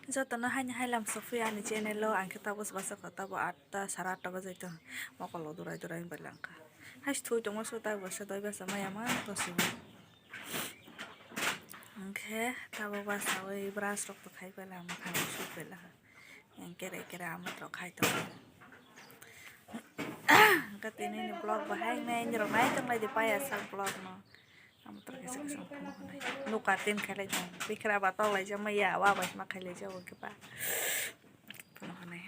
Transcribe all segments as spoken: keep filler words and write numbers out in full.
Jotono haini hailam sophi ani channel o, ang khe tabuk bwswk kha, tabuk atta, sare atta bajai tong, mokolo durai durai wng bai langkha. Hai thwi tongma sota bwsa doi basa maya ma rosibo. Hwnkhe tabuk basawi brush rok to khai bai la, mwkhang rok sui bai la, yang kere kere amut rok khai tongo. Hwnkhe tini ni vlog bo hai nai, nini rok nai tong lai di paya sak vlog no. Amo tor kaisa kaisa phano hwnwi. Nuka tin khailai tongo. Bikra ba tok laijak maya, wa bai ma khailai jago khe ba. Phano hwnwi.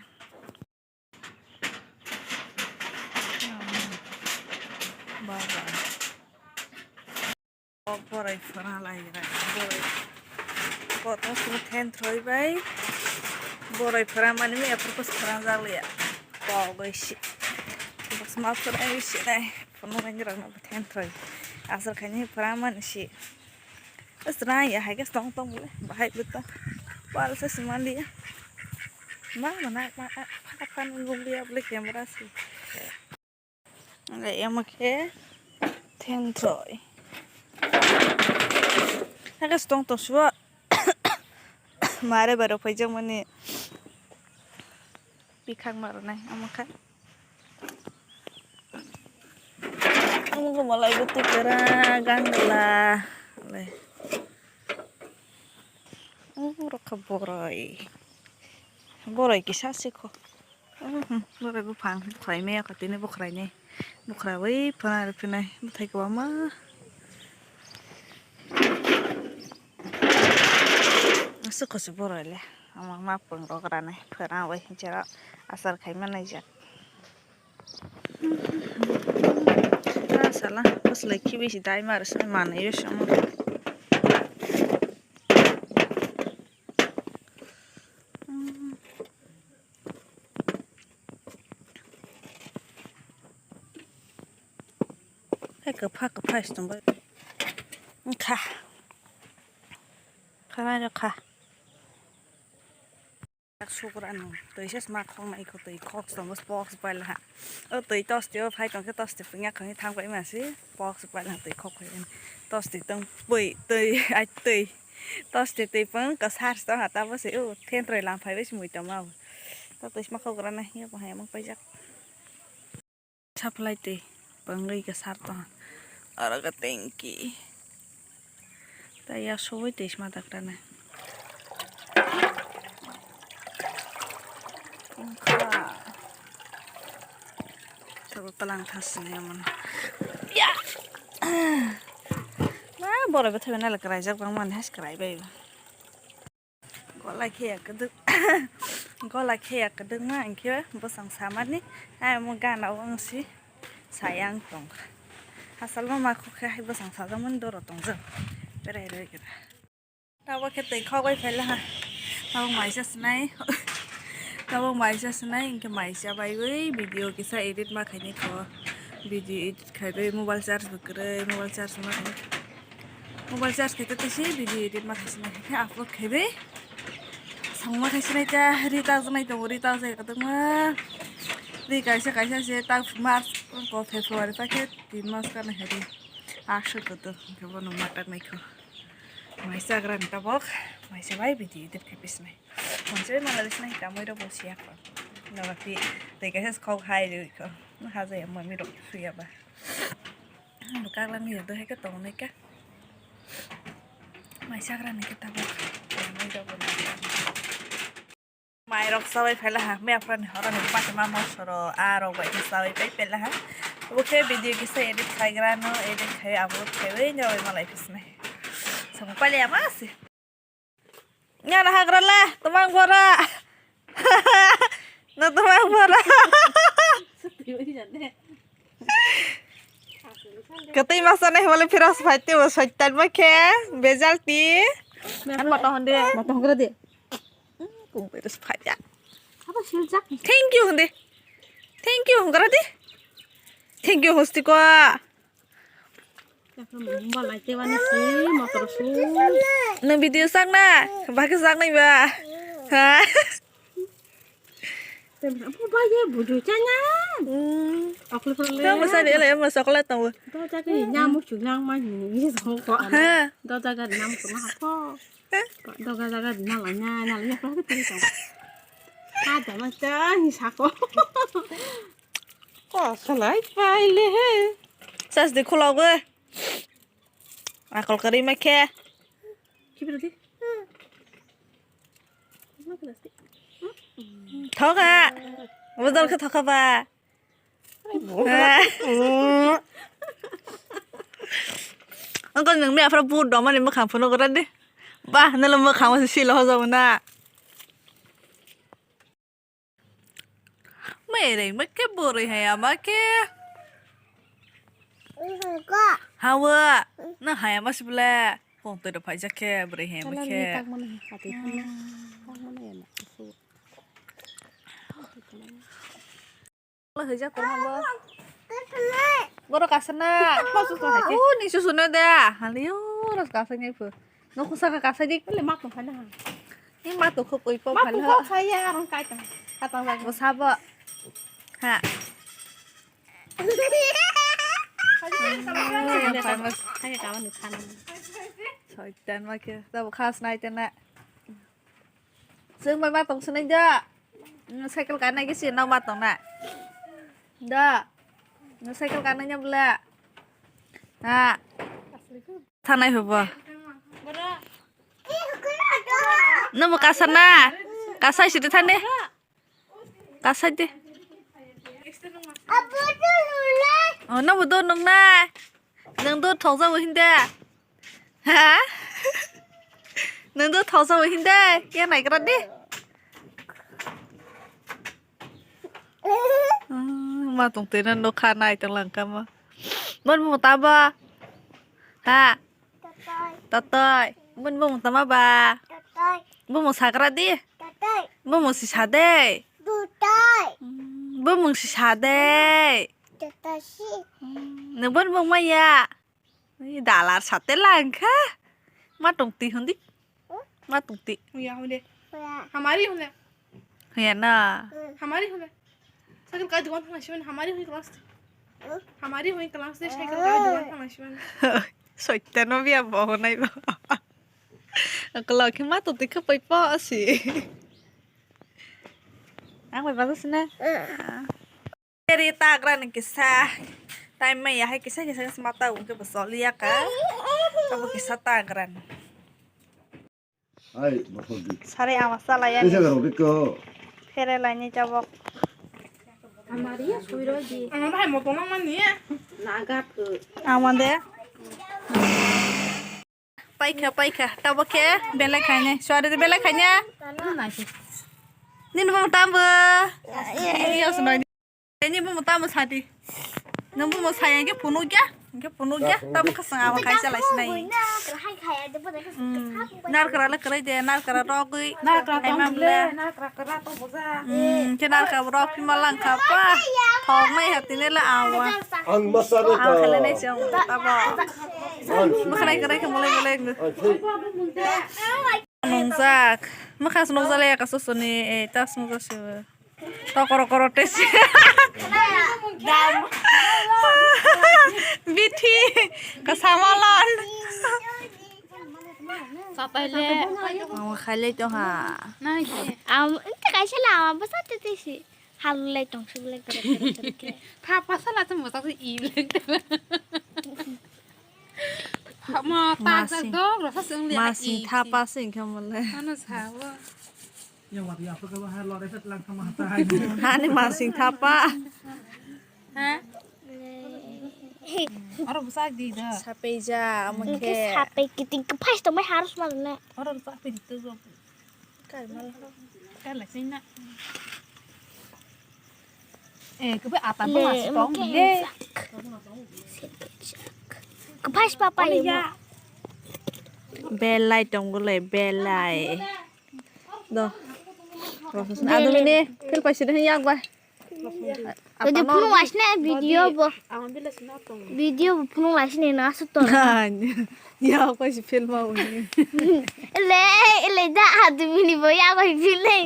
Ba ba. Kok borai phwrang lai rai. Borai. Kok to sini then throi bai. Borai phwrang mani mi aphuru kos phwrang jak liya. Kok bai si. Bas ma phwrang bai si nai. Phano ngai rok no then throi. Asar khaini phwrang mani si. Bas rai ya hai khe tong tong bole. Bahai bwtang. Pal sa si man liya. Ma mana ma pha pha nung liya bole camera si. Amo khe then throi. Hakhe tong tong suo. Mare baro phaijak mani. Bikhak ma rwnai amo khe. Amo khe malai bwtwi kwra gangla. Le. Amo rokha boroi. Boroi kisa sikho. Borok buphang bukhrai maya kha tini bukhraini bukhrawi phana rw phinai bwthai kwbangma aswk khusu borok le ama ma pung rok rani phwrang bai hinjara asar khai ma naijak. Sala bwslai khibi si dai mar se manwi o se omo. Hai kwpha kwpha se tongbai. Wngkha. Khanai rw kha. Yak sugra no. Twi se sma khok nai kho twi khok se tongo box bai laha. O twi tosti o phai tong khe tosti pungya khani thang bai ma se box bai laha twi khok khai. Tosti tong pui twi ai twi. Tosti twi pung ka sar se tong ha ta bo se o then roi lam phai bai se mui tong ma. Ta twi sma khok gra nai ya bo hai ma paijak. Supply twi pangwi kwchar tong oro khe tanki tei ya subui twi sma dakta nai wngkha tabuk twlang thang sini omo no ya ma borok bwthai bai nai le kwraijak bangmani hai se kwraibai bo. Gola khe ya kwdwk, gola khe ya kwdwkma, hinkhe bwsang samani, ayang mo gana o wng si sayang tong. Hasalma ma khuk khe hai bwsang sajakmani doro tongjak. Berai roi gra. Tabuk khe twi khok bai phaila ha. Tabuk maisa sinai. Tabuk maisa sinai, hinkhe maisa baiwi video kisa edit ma khaini kho. Video edit khaibai mobile charge bo kwrwi, mobile charge ma khaini. Mobile charge khe tei se video edit ma khaisina khe upload khaibai. Songma khaisina khe ri ta janai tongo, ri ta jai kotorma. Ri kaisa kaisa se ta March ko February pa khe tin mas kana khe ri. Aswk kotor khe bono matak nai kho. Maisa gran tabok, maisa bai video edit khai pisnai. Maisa bai mala bisnai kamai ro bo siya kho. Noga pi tei kaisa khok hai ri kho. Haja ya mami rok suya ba. Bo kaklangni ya dohai khe tongnai khe. Mai chagrani khe tabuk. Mai rok chabai phaila ha, mia phrani horani pakima mosoro a rok bai khe chabai pai phaila ha. Obo khe video kisa edit khaigrano, edit khai upload khaiwi nyoroi malai phisnai. Samung pailai ama se. Nyana hagra le, tomang bora. No tomang bora. Katui masa nai wale firas fight te was fight tan ma khe, bejalti. An mata honde. Mata hongra de. Kung virus fight ya. Apa siljak? Thank you honde. Thank you hongra de. Thank you hosti ko. Nwng video sakna? Bagwi saknai ba? Ha? Tamo sani ele emo chocolate tongo. Ha? Doga doga nalai na nalai ya kok tei tong. Ha da ma cha ni sako. Ko salai pai le he. Sas de khulok we. Akol kari ma khe. Kibir di. Thoka. Bodol khe thoka ba. Uncle nwng ni aphra but domani mwkhang phunuk gra di. Bah, nalo mwkhang silo hojago na. Mereng ma khe bwrwi hai ama khe. Hawa, na hai ama sibla. Pong twi rok phaijak khe bwrwi hai ama khe. Hwijak tongma bo. Borok kasana. Uni susu no de. Haliyo ros kasai nai pho. No khusa ka kasai dik. Pele mak tong khana. Ni mak tong khop oi pom. Mak tong khop sai ya arang kai tong. Katang bag. Bo sabo. Ha. Soitan ma khe. Tabo khas nai tena. Chwng bai ma tong sinai da. Mm, cycle kanai khe si nang ma tong na. Da. Mm, cycle kanai nya bwla. Ha. Thanai hobo. Namo kasana. Kasai sidi thani. Kasai de. Oh, namo do nung na. Nung do thong jabo hinde. Ha? Nung do thong jabo hinde. Khe nai gra de. Ma tong tena no kha nai tong lang kama. Mon mo ta ba. Ha. Tatoi. Tatoi. Mon mo ta ma ba. Tatoi. Bo mo sagra di. Tatoi. Bo mo si sa de. Dutai. Bo mo si sa de. Tatoi si. Ne bon bo ma ya. Ni dalar sate langkha. Ma tong ti hundi. Hmm? Ma tong ti. Huya hunde. Huya. Hamari hunde. Huya na. Hmm. Hamari hunde. Cycle kai dukan thang siman hamari hui class. Hmm? Hamari hui class de cycle kai dukan thang siman. Soitano biya bo nai ba. Kalau ke ma tong ti khe pai pa si. Ang bai ba sina. Hmm. Eri tagra ni kisa time maya hai kisa kisa kisa mata ungke bo soliya ka. Abo kisa tagra ni. Ai, bosol di. Sari ama salaya ni. Kisa garong di ko. Phere laini jabok. Amari ya suiro di. Ama bahai moto nang mani ya. Naga tu. Ama de. Paikha, paikha. Tabo khe belai khainai. Suari de belai khainai. Nini bo tamo. Iya, iya, iya. Ini bo tamo sadi. Nung bo saya ke phunuk ya. Ke phunuk ya. Tamo khasang ama khai chalai sinai. Hmm. Narkra le krai de, narkra rogwi. Narkra hai mam le. Narkra kra to boja. Hmm, ke narkra rok phi malang kha pa. Thok nai hatine le awa. Ang masa re ka. Ang khale nai chong tabo. Ang. Makhanai krai khe molai molai ngu. Ang thik. Nungjak. Makha se nukjak le ka susuni, eh, tas nukjak se. To koro koro tes. Dam. Bithi. Ka samalon. Sapai le. Ang khailai to ha. Nai. Am, kaisa la, am, basa te te si. Halulai tong suklai kere kere kere kere. Thapa sala se mosa se i le. Mo ta jak dok rasa se ungli. Masi thapa se ingkha mole. Ano sawo. Hani masing thapa. Ha? Oro bwsak di da. Sapeija, amo khe. Sapai kiting phai tong mai harus mal na. Oro bwsak di to. Kala sina. Eh, kebe ata bo masih tong le. Kepas papa ya. Belai tong le belai. Do. Ado ini, kil pasti dah yak bah. Jadi phunuk asne video bo. Video bo phunuk asne na asuk to. Ya, apa sih film mau ini? Le, le da adu mini bo ya ko film le.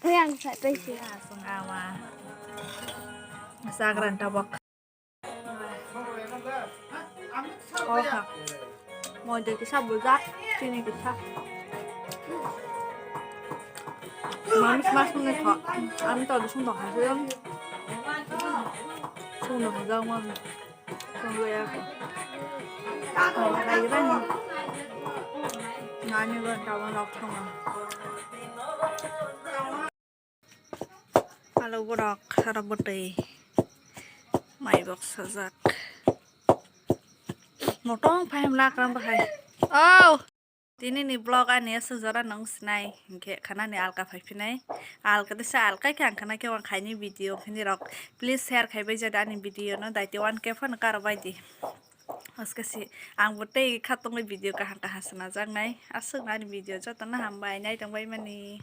Yang sa tai si. Sagran tabak. Oha. Moida kisa bujak, chini kisa. Mamis mas mene kho. Ami to disung tong hasil. Sung no hajak man. Sung lo ya. Nani lo tabang lok thong. Alo borok aro bwtwi mai bok sajak. Motong phai himlak ram bahai. Oh! Tini ni vlog ani aswk jora nung sinai hinkhe khana ni alka phai phinai. Alka tisa alka khe ang khana khe wang khaini video khini rok. Please share khai bai jada ani video no daiti one K phano karo bai di. Aske si ang bo tei kha tongwi video kaham kaham swnajak nai. Aswk ani video joto no hambai nai tong bai mani.